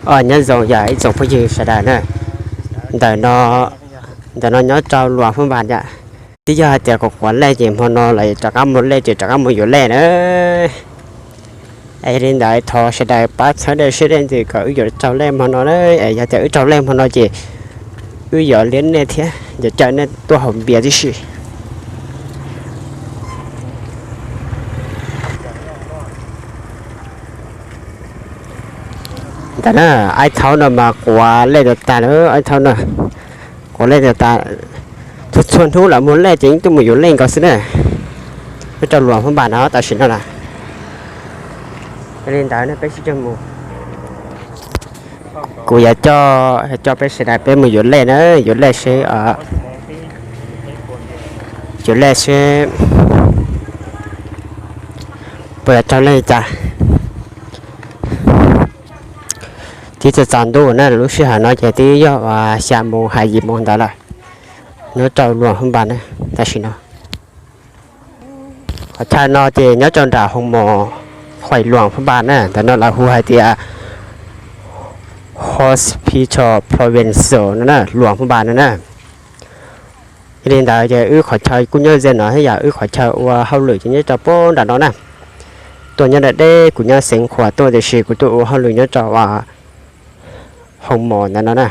Os, nyob zoo yog ib tsoom phooj ywg sawv daws na, ntawm no, ntawm no nyob rau Luam Phab Npas yom. Twb yog hais tias kuv quav lej ces hmo no lawv rov qab muag lej ces rov qab mus yuav lej na. Es li ntawd thov sawv daws pab txhawb dej siab dej ntsws kom wb yuav raug lej hmo no na. Es yog tias wb raug lej hmo no ces wb yuav liab nej thiab yuav caw nej tuaj haus npias tib si. Ntawm na, aib thaub no mas quav lej tas tas na, aib thaub no quav lej tas tas. Txhua txhua hnub lawv muag lej ces yeej tuaj mus yuav lej nkaus xwb na. Nyob rau Luam Phab Npas no tam sim no na. Yog li ntawd peb sib cog mus, kuv yuav coj, coj peb sawv daws peb mus yuav lej na, yuav lej seb, yuav lej seb puas yuav raug lej li cas. Twb txog tsaus ntuj na, lub sij hawm no ces twb yog uas xya moos hais yim moos ntawd lawm. Nyob rau Luam Phab Npas na, tam sim no. Qhov chaw no ces nyob rau nram Hoo Mos Khuais Luam Phab Npas na, ntawm no lawv hu hais tias Hospital Provincial no na, Luam Phab Npas no na. Yog li ntawd ces wb qhov chaw kuj nyob ze no thiab yom, wb qhov chaw ua hauj lwm ces nyob rau pem nram no na. Tuaj nyob deb deb, kuv nyob Xeev Khuam tuaj tiam sis kuv tuaj ua hauj lwm nyob rau Hoo Mos ntawm no na,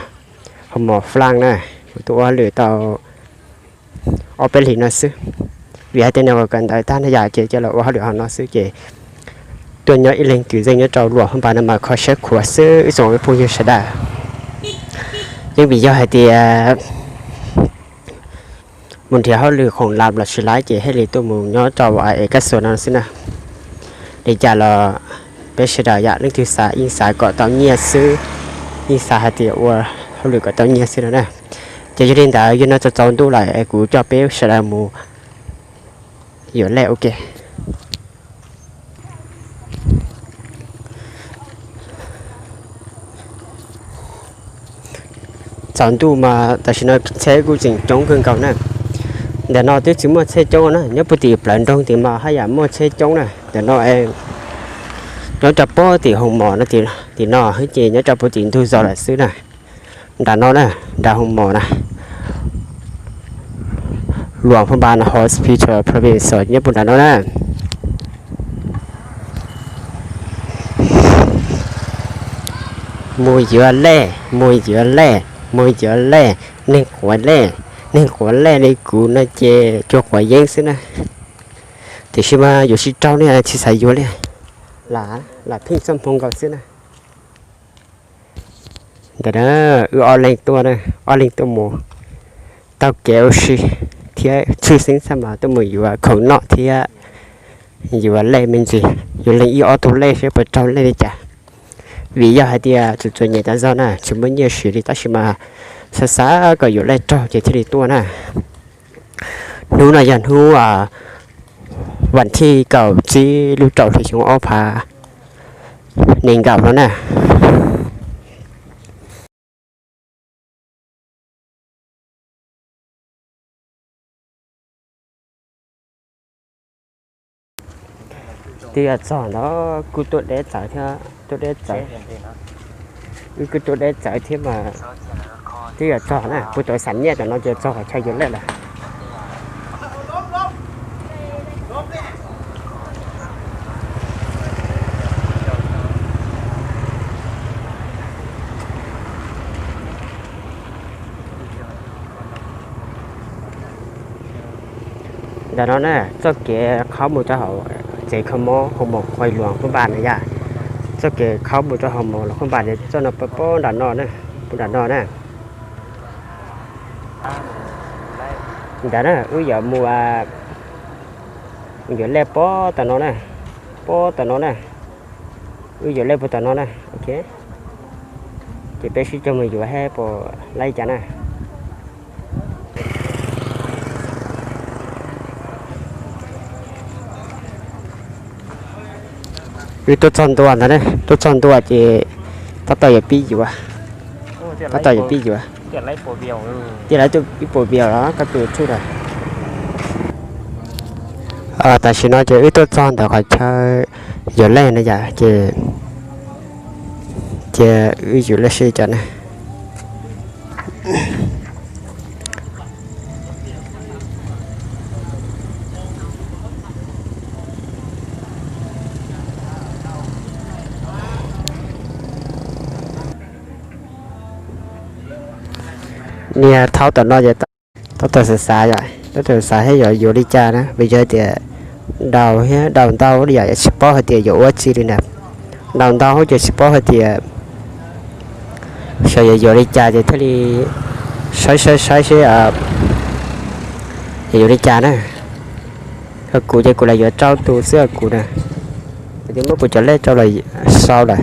Hoo Mos Flaaj na. Kuv tuaj ua hauj lwm tau ob peb hlis no xwb, vim hais tias nws kawm ntawv tag no yom, ces cia los ua hauj lwm hauv no xwb ces tuaj nyob ib leeg kwv zeej nyob rau Luam Phab Npas no mas kho siab khuav xwb ib tsoom phooj ywg sawv daws. Yeej vim yog hais tias mus nrhiav hauj lwm khoom lab los tsis laib ces thiaj li tuaj mus nyob rau es kaj xuas no xwb na. Li cas los peb sawv daws yam leej twg xav yeej xav kom tau nyiaj xwb, yeej xav hais tias ua hauj lwm kom tau nyiaj xwb no na. Ces yog li ntawd yog no txog tsaus ntuj lawm es kuv coj peb sawv daws mus yuav lej ua ke. Tsaus ntuj mas tam sim no tsheb kuj tseem coob kawg nkaus na. Ntawm no twb tsis muaj tsheb coob na, nyob puag tim plawv nroog tim mas haj yam muaj tsheb coob na. Ntawm no nyob rau puag tim Hoo Mos no, tim no ces nyob rau puag tim ntug zos lawm xwb na. Nram no na, nram Hoo Mos na, Luam Phab Npas Hospital Provincial nyob puag nram no na. Mus yuav lej, mus yuav lej, mus yuav lej, neeg quav lej, neeg quav lej li kuv no ces cuag quav yeeb xwb na. Tiam sis mas yuav tsis raug li, tsis xav yuav li, lam pheej txoj hmoo nkaus xwb na. Ntawm na, wb ob leeg tuaj, ob leeg tuaj mus taug kev ua si thiab tshwj xeeb txhaj mas tuaj mus yuav khoom noj thiab yuav lej me ntsis, yuav leej ib ob tug lej seb puas raug lej li cas. Vim yog hais tias txom txom nyem tas zog na, tsis muaj nyiaj siv li tab sis mas xav xav kom yuav lej raug ces thiaj li tuaj na. Hnub no yog hnub vas thij kaum tsib lub rau hli xyoo ob phav nees nkaum no na. Twb yog txog ntawd kuj tuaj deb txawv thiab, tuaj deb txawv, wb kuj tuaj deb txawv thiab mas twb yog txog na, kuv tuaj xam nyiaj tam no ces txog qhov chaw yuav lej lawm. Ntawm no na, txoj kev qhov mus rau hauv tsev kho mob Hoo Mos Khuais Luam Phab Npas na yom. Txoj kev qhov mus rau Hoo Mos Luam Phab Npas ces txoj no pab nram no na, pab nram no na. Ntawm na wb yuav mus yuav lej pab tom no na, pab tom no na. Wb yuav lej pab tom no na, ok. Ces peb sib cog mus yuav seb puas laib cas na. Wb tuaj txog ntua ntawd ne, tuaj txog ntua ces tab tom yuav pib yuav, tab tom yuav pib yuav. Tias lawv tuaj ib puas vias los koj tus tshuj lawm. Tam sim no ces wb tuaj txog ntawm qhov chaw yuav lej no yom, ces Ces wb yuav lej seb cas na. Niag thaub tom no ces tab tom xav xav yom, tab tom xav thiab yog yuav li cas na, vim yog tias daus thiab daus ntau li yom, tsis paub hais tias yuav ua tsi li na. Daus ntau ces tsis paub hais tias xyov yuav yuav li cas ces thiaj li saib saib saib seb yuav yuav li cas na. Ho kuv ces kuv los yuav rau tus xwb os kuv na. Kuv twb muab kuv cov lej rau los sau lawm.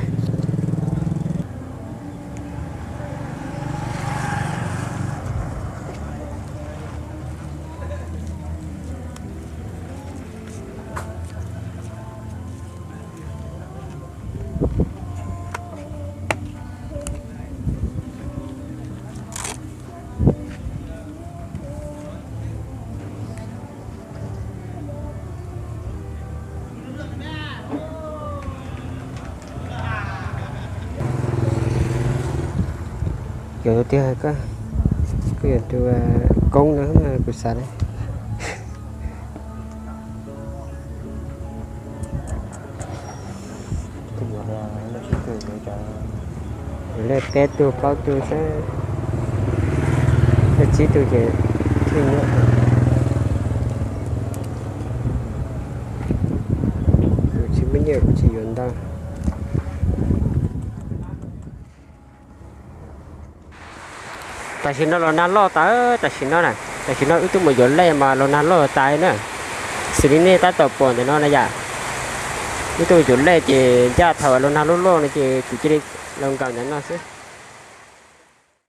Yuav tiag, koj yuav tus koob no mas kuv xav. Lej peb tug plaub tug xwb, lej tsib tug ces thiaj nyob. Kuv tsis muaj nyiaj kuv tsis yuav ntau. Tam sim no los nag loj tas, tam sim no na, tam sim no wb tuaj mus yuav lej mas los nag loj tas na. Xws li nej tab tom pom ntawm no na yom, wb tuaj mus yuav lej ces ncaj thaum los nag loj loj no ces kuv cia li los nkaum ntawm no xwb.